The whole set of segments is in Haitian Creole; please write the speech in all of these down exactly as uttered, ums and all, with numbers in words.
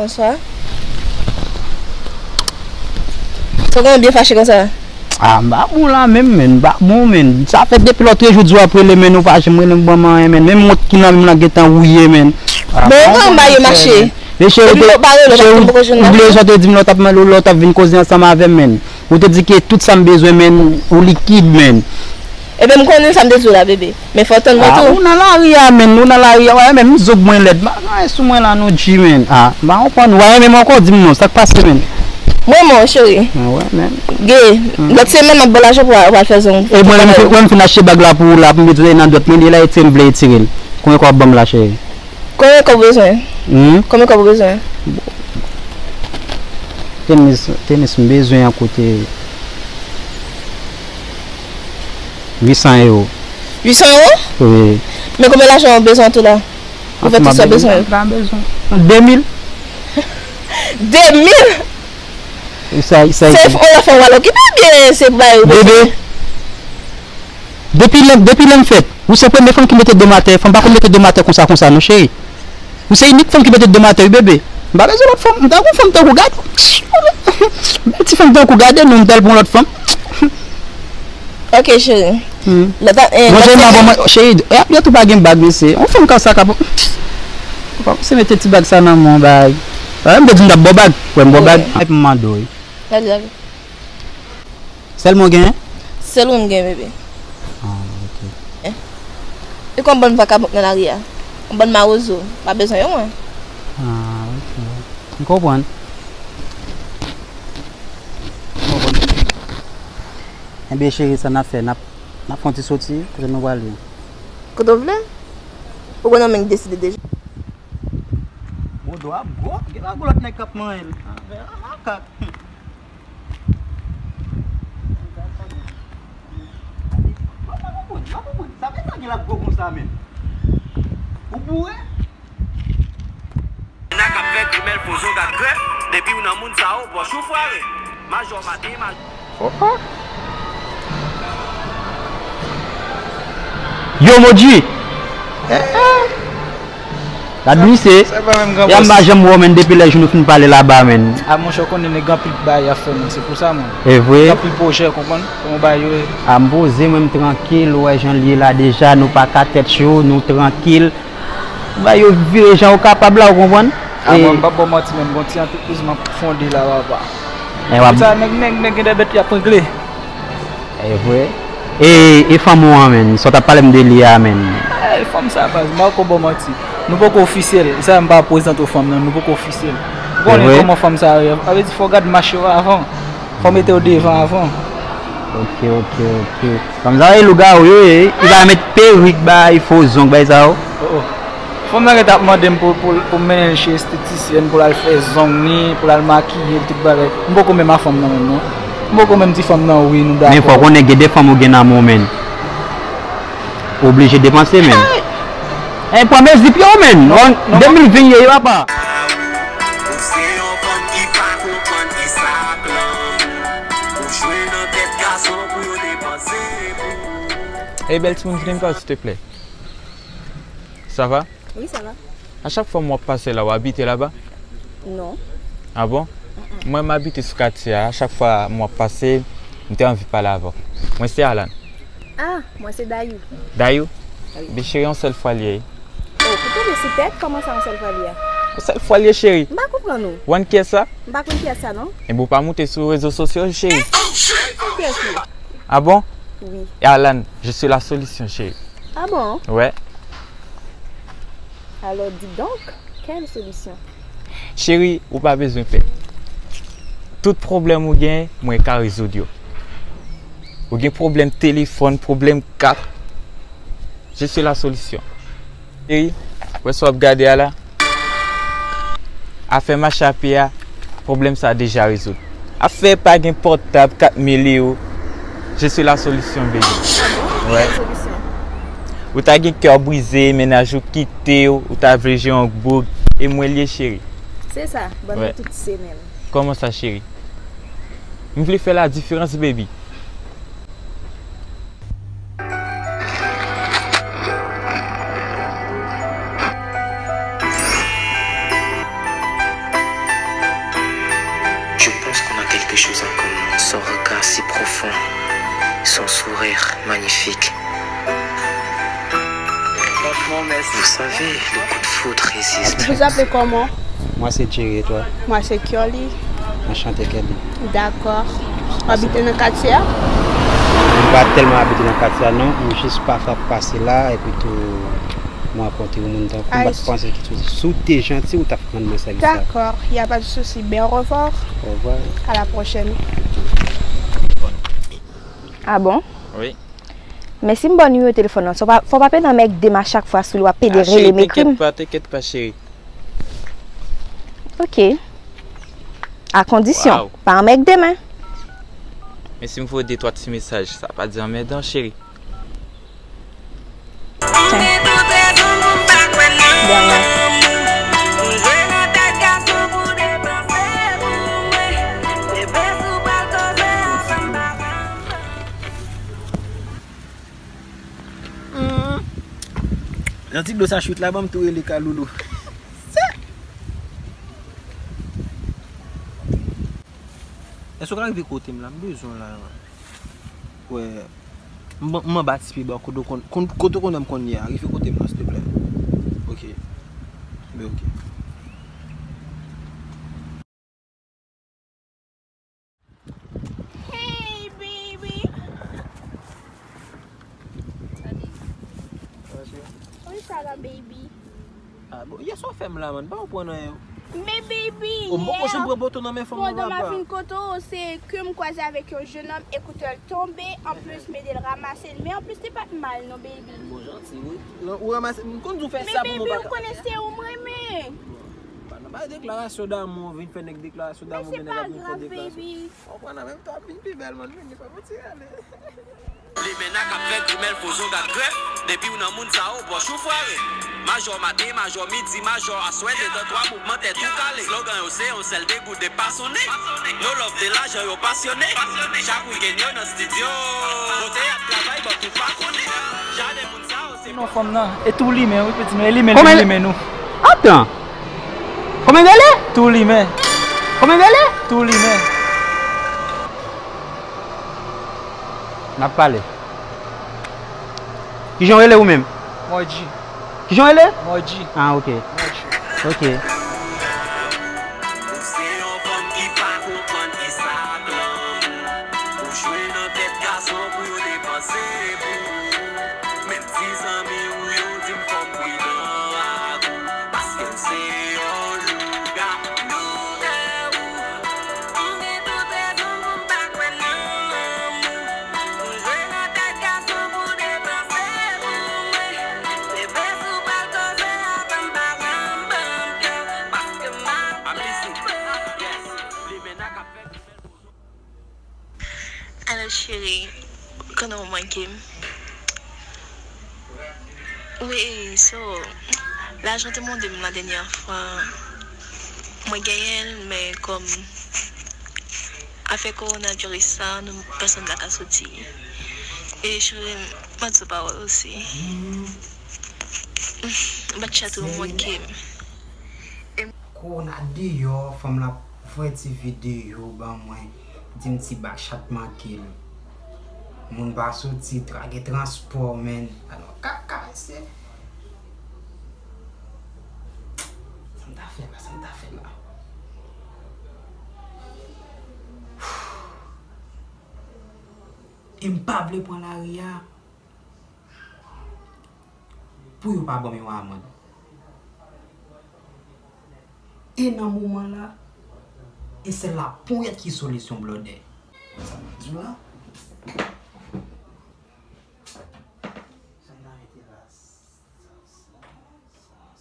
Bonswa. Sa w gen byen fache konsa? Ah, m pa bon la menm, menn. M pa bon, menn. Sa fè depi lòtrejou di w ap rele, menn, ou pa janm rele m, ban m anyen, menn. Menm mont ki nan men m nan gentan wouye, menn. Ah, bon, ou pa bon, ba yo mache. Men cheri, depi ou pa rele, ou pa janm poko jwenn mache. Ou bliye sa w te di m lè w t ap, lè w t ap vin koze ansanm avè m, menn. Ou te di ke tout sa m bezwen, menn, ou likid, menn. Ebyen, m konnen sa m te di w la, bebe. Men fò w tann mwen tou. Ah, ou nan lari a, menn, ou nan lari a. Wè, menn, m zòb mwen lèd. M pa gen anyen sou mwen la, non, G, menn. Ah, m pa konprann. Ou pa renmen m ankò, di m non. Sa k pase, menn? Mwen, mon cheri. Ah, wè, menn. Gen, lòt semèn, m ap ba w lajan pou w al fè zong. E mwen, lè m fin, lè m fin achte bag la pou ou la, pou m mete nan dwèt mwen, e la, etire m vle etire l. Konbyen kòb w ap ban m la, cheri? Konbyen kòb ou bezwen? Hmm? Konbyen kòb ou bezwen? Tenis, tenis m bezwen an koute uit san ewo. Uit san ewo? Wi. Men konbyen lajan ou bezwen tou la? Pou fè tout sa w bezwen yo. M pa bezwen. De mil. De mil? E sa, e sa. Se yon lòt fanm w al okipe oubyen se pou bagay ou bezwen? Bebe. Depi lè, depi lè m fèt, ou se premye fanm ki mete do m atè. Fanm pa konn mete do m atè konsa, konsa, non, cheri. Ou se inik fanm ki mete do m atè, wi, bebe. M pa bezwen lòt fanm. M ta gon fanm tankou gade. Bèl ti fanm tankou gade, non, m ta al pran lòt fanm. Ok, cheri. Hmm. Lòt a, eh, bon, lòt cheri, m a ban mwen, cheri, e, apre tou pa gen bag, mesye. On fanm konsa ka bon. Se mete ti bag sa nan men w, bay. Wè, m te di m t ap ba w bag. Wè, m ba w bag. Epi m mande w, wi. Gade, gade. Sèl mwen genyen? Sèl ou m gen, bebe. Ah, ok. Eh. E kòm bann vakabon nan lari a? Yon bann mawozo, pa bezwen yo, mwen. Ah, ok. M konprann. M konprann. Enben, cheri, sa n ap fè, n ap, n ap fè yon ti soti, kote nou prale? Kote w vle? Ou konnen mwen deside deja. Bon, do ap gwo, gen la gon lòt nèg k ap manyen l. Ah, men, ah, makak. Sa fè sa gen l ap gwo konsa menm? Ou boure? Nèg k ap fè grimèl, fo zong ak krèp, depi w nan moun sa yo, bòch ou frare. Majò maten, majò. Opa. Yo, Modji. Eh, eh. Gad misye. Sa pa menm gran bòs. Ya m pa janm wè w, menn, depi lè jou nou fin pale laba, menn. A, monchè, w konnen nèg gen anpil bagay y ap fè, menn. Se pou sa, menn. E vre? Gen anpil pwojè, w konprann? Kòman bagay yo ye? A, m poze, mwen, m trankil, ou wè jan l ye la deja, nou pa ka tèt cho, nou trankil. Bagay yo vire jan yo kapab la, ou konprann? A, e mwen, m p ap ba w manti, menn, gon ti antrepriz m ap fonde la, papa. E w ap... Sa, nèg, nèg, nèg gen de bèt y ap regle. E vre? E, e fanm ou an, menn? Sa w t ap pale m de li a, menn? E, fanm sa, baz, m pa ko ba w manti. Nou poko ofisyèl. E sa, m pa prezante w fanm nan, nou poko ofisyèl. Ou konnen kòman fanm sa yo ye. Sa vle di, fò w gad mache yo avan. Fò w mete yo devan avan. Ok, ok, ok. Fanm sa yo e lougawou yo ye. Li va met perik, bay, fo zong, bay sa yo. Oh, oh. Fanm nan gentan ap mande m pou, pou, pou m mennen l chez estetisyèn, pou l al fè zong li, pou l al makiye l, tout bagay. M poko menm a fanm nan menm, non. M poko menm di fanm nan, wi, nou dakò. Men fò w konnen gen de fanm ou gen nan men w, menn. Oblije depanse, menn. Ey, pran mezi pye w, menn. Non, non. De mil ven ye, papa. Ou se yon fanm ki pa konprann ki sa k lang. Ou jwe nan tèt gason pou yo depanse pou ou. Ey, bèl timoun, vini m pa w, silteplè. Sa va? Wi, sa va. A chak fwa m wè w ap pase la, w abite laba? Non. A bon? Mm-mm. Mwen, m abite sou katye a. A chak fwa m wè w ap pase, m te anvi pale avè w. Mwen se Alan. Ah, mwen se Dayou. Dayou? Wi. Byen cheri, yon sèl fwa l ye. Oh, pou tonbe sou tèt, kòman sa yon sèl fwa l ye a? Yon sèl fwa l ye, cheri. M pa konprann ou. Ou konn kiyès sa? M pa konn kiyès sa, non. Enben, ou pa moute sou rezo sosyo, cheri. Kiyès li? Ah bon? Wi. Alan, je suis la solution, cheri. Ah bon? Ouais. Alors, dis donc, quelle solution? Cheri, ou pa bezwen pè. Tout pwoblèm ou gen, mwen ka rezoud yo. Ou gen pwoblèm telefòn, pwoblèm kat, je suis la solution. Cheri, wè sa w ap gade a la? Afè mache a pye a, pwoblèm sa a deja rezoud. Afè pa gen pòtab, kat mil ewo, je suis la solution, baby. Ah bon? Ouais. Quelle solution? Ou ta gen kè w brize, mennaj ou kite w, ou ta vle jwe yon boug, e mwen l ye, cheri. Se sa, ban nou tout se menm. Kòman sa, cheri? M vle fè la diferans, baby. Si profond, son sourire magnifique. Franchement, merci. Vous savez, le coup de foudre résiste. Vous appelez comment? Moi, c'est Jerry, et toi? Moi, c'est Curly. Enchanté, Curly. D'accord. Ou abite nan katye a? M pa tèlman abite nan katye a, non. M jis pafwa pase la, epi tou, m rankontre yon moun tankou, m pa t panse ke si w te janti, ou t ap rann mwen sèvis la. D'accord, y a pas de souci. Ben, au revoir. Au revoir. À la prochaine. Ah bon? Wi. Men si m ba w nimewo telefòn nan, fò w pa, fò w pa pede anmègde m a chak fwa sou li w ap pede rele m, ekri m. Ah, cheri, tenkèt pa, tenkèt pa, cheri. Ok. A kondisyon, pa anmègde m. Men si m voye de twa ti mesaj, sa pa di anmèdan, cheri. Jan ti dlo sa chwit la, ban m tou rele Kaloulou. Èske w ka rive kote m la? M bezwen w la. Wè. M, m anba ti pye ba w, kote w konn, konn, kote w konn wè m konn ye a. Rive kote m la, silteplè. Ok. Ben, ok. Hey, baby. Salut. Comment ça va, baby? Ah, bon, yè sa w fè m la, man, pa w pran anyen. Men baby, oh, m poko janm pran poto nan men fanm nan, papa. Pandan m ap vin kote w, se ke m kwaze avèk yon jennonm, ekoutè l tonbe, anplis m ede l ramase l, men anplis li pa t mal non, baby. Bon, janti, wi. Ou ranmase, m konn di w fè sa pou mwen, papa. Men baby, ou konnen se ou m renmen. Pa nan bay deklarasyon damou, vin fè nèg deklarasyon damou, men nèg ap vin fè deklarasyon. Ou konprann, menm tan ap vin pi bèl, man, vin, li pa manti, ale. Limena k ap fè grimèl, fo zo gad grèf. Depi w nan moun sa yo, pòch ou fware. Majò maten, majò midi, majò aswè, dedan twa mouvman tèt ou kale. Slogan yo se yon sèl degout de pa sonnen. No love de lajan yo pasyone. Chak wikenn yo nan estidyo. Kote y ap travay, bò tout pa konnen. Jaden moun sa yo se non fanm nan. E tou limen, wi, pitit nou. E limen, li limen nou. Atan! Kòman l rele? Tou limen. Kòman l rele? Tou limen. N ap pale. Kijan w rele ou menm? Mòji. Kijan w rele? Mòji. Ah, ok. Mòji. Ok. Ou se yon fanm ki pa konprann kisa k lanmou. Ou jwe nan tèt gason pou yo depanse pou ou. Menm ti zanmi ou yo di m fò m pridan ak ou. Paske m se yon lougawou. Ou gen tout rezon pou m pa kwè nan lanmou. Ou jwe nan tèt gason pou depanse pou mwen. Bebe, si w pral koze avè m, pa janm ban m kè. Paske m ap viv mwen. Alo, cheri, konnen w manke m. Wi, so, lajan te mande m la dènyè fwa. Mwen genyen l, men kòm afè kowonaviris sa, nou, pèsonn pa ka soti. E cheri, m ap di w pawòl osi. M pa t chante w manke m. Kowona deyò, fanm la voye ti videyo ban mwen, di m ti bak chat manke l. Moun pa soti, pa gen transpò, menn. Alò, kaka, mesye. Sa m ta fè la, sa m ta fè la. E m pa vle pran lari a. Pou yo pa ban m yon amann. E nan moman la, e sèl laponyèt ki solisyon blòdè. Sa m ap di w la. Sa m ta mete la. Sa, sa,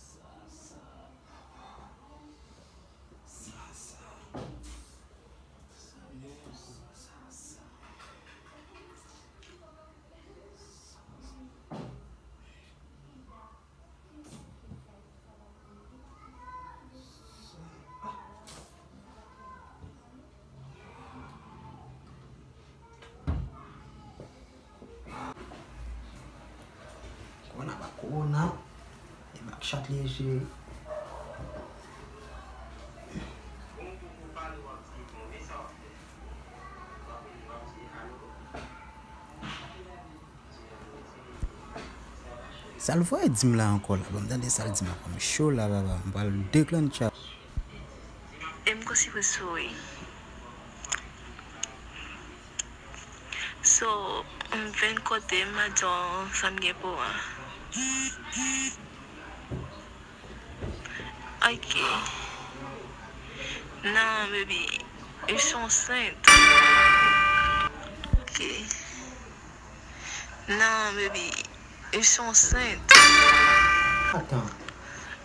sa, sa. Sa, sa. Kowona pa kowona. E bak chat li ye, cheri. Bon, pou, pou pale w ap di, bon, men sa w ap fè. W ap, w ap di, Sa l voye di m la ankò la? Ban m tande sa l di m ankò. M cho la, papa. M pral deklantcha. E m konsi pou sou wi. So, m vin kote m a di w sa m gen pou an. Ok. Non, baby. Ils sont enceintes. Ok. Non, baby. Ils sont enceintes. Atan.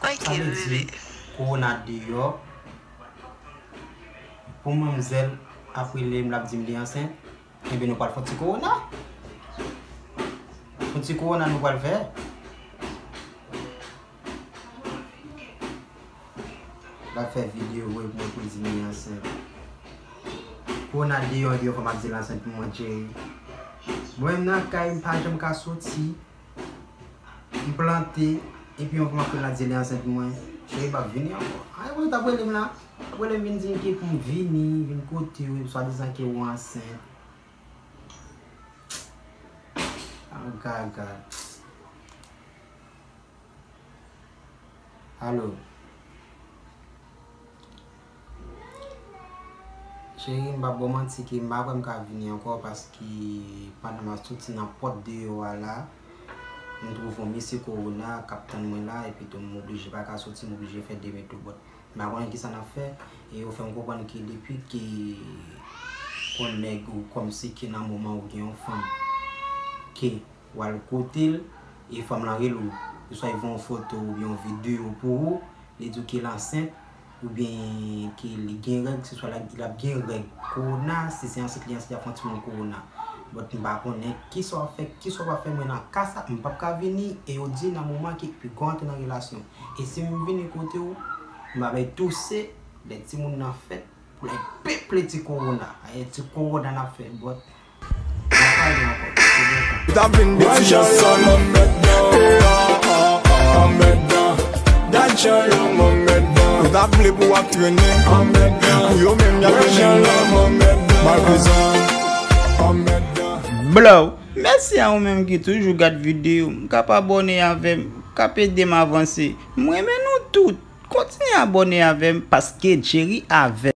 Ok, sa vle di bébé. Kowona deyò. Pou manmzèl ap rele m, l ap di m li ansent. Ebyen, nou pral fè yon ti kowona. Yon ti kowona nou pral fè. L ap fè videyo voye pou mwen pou l di li ansent. Kowona deyò, epi yon fanm ap di l ansent pou mwen, cheri. Mwen menm nan kay, m pa janm ka soti. M plante, epi yon fanm ap rele la di li ansent pou mwen. Cheri, m ap vini ankò. Ay, mwen t ap rele m la. T ap rele m vin di m ke pou m vini, vin kote w, swadizan ke ou ansent. Ah, gaga. Alo. Cheri, m p ap ba w manti ke m pa kwè m ka vini ankò, paske pandan m ap soti nan pòt deyò a la, m twouve yon mesye kowona k ap tann mwen la, epi tou m oblije pa ka soti, m oblije fè demi tou. But m pa konnen kisa n ap fè, e yo fè m konprann ke depi ke yon nèg ou kòmsi ke nan moman ou gen yon fanm ke w al kote l, e fanm lan rele w, oswa li voye yon foto oubyen yon videyo pou ou, li di w ke l ansent, oubyen ke li gen règ, se swa l ap gen règ kowona, si se ansent li ansent, y ap fè yon timoun kowona. But m pa konnen kisa w ap fè, kisa w pa fè, mwen nan ka sa, m p ap ka vini, e yo di nan moman ke piga w antre nan relasyon. E si m vini kote w, m ap bay touse, lè timoun nan fèt, pou l al peple ti kowona. Aye ti kowona n ap fè, but Ou ta vin betize ansanm. Anmèdan, anmèdan, anmèdan. Gad jan lang anmèdan. Ou ta vle pou w ap trennen. Anmèdan. Pou yo menm y ap trennen. Malvezan. Anmèdan. Blow. Mèsi a ou menm ki toujou gad videyo m. K ap abòne avè m, k ap ede m avanse. M renmen nou tout. Kontinye abòne avè m paske Jerry avè m.